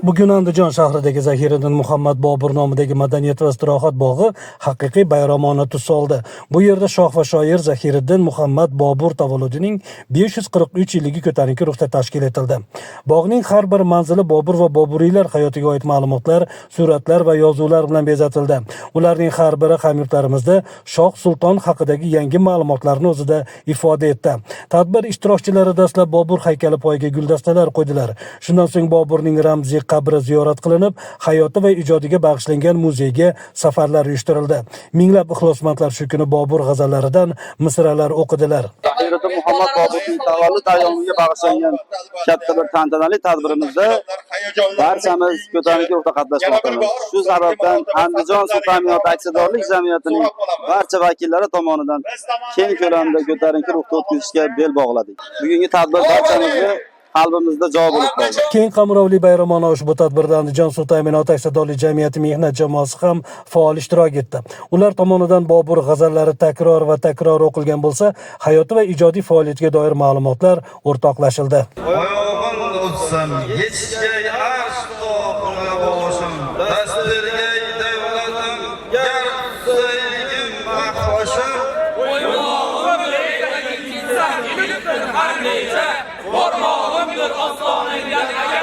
Bugun Andijon shahridagi Zahiriddin Muhammad Bobur nomidagi madaniyat va istirohat bog'i haqiqiy bayramona tus oldi. Bu yerda shoh va shoir Zahiriddin Muhammad Bobur tavalludining 543 yilligi ko'tarinki ruhda tashkil etildi. Bog'ning har bir manzili Bobur va Boburiylar hayotiga oid ma'lumotlar, suratlar va yozuvlar bilan bezatildi. Ularning har biri hamyurtlarimizda shoh sulton haqidagi yangi ma'lumotlarni o'zida ifoda etdi. Tadbir ishtirokchilari dastlab Bobur haykali poyiga guldastalar qo'ydilar. Shundan so'ng Boburning ramziy qabri ziyorat qilinib, hayoti va ijodiga bag'ishlangan muzeyga safarlar uyushtirildi. Minglab ixlosmandlar shu kuni Bobur g'azallaridan misralar o'qidilar. Zahiriddin Muhammad Boburning tavallud ayyomiga bag'ishlangan katta bir tantanali tadbirimizda barchamiz ko'tarinki ruhda qatnashmoqdamiz. Shu sababdan Andijon suv ta'minoti aksiyadorlik jamiyatining barcha vakillari tomonidan keng ko'lamda ko'tarinki ruhda o'tkazishga bel bog'ladik. Bugungi tadbir barchamizni qalbimizda jo bo'lib qoldi. Keng qamrovli bayramona ushbu tadbirda Andijon suv ta'minoti aksiyadorlik jamiyati mehnat jamoasi ham faol ishtirok etdi. Ular tomonidan Bobur g'azallari takror va takror o'qilgan bo'lsa, hayoti va ijodiy faoliyatiga doir ma'lumotlar o'rtoqlashildi. Oyog'im uzsam yetishgay arsh tog'iga boshim, dast bergay davlatim, gar tutsayligim mahvashim. Har necha bormog'imdir ostonangdan.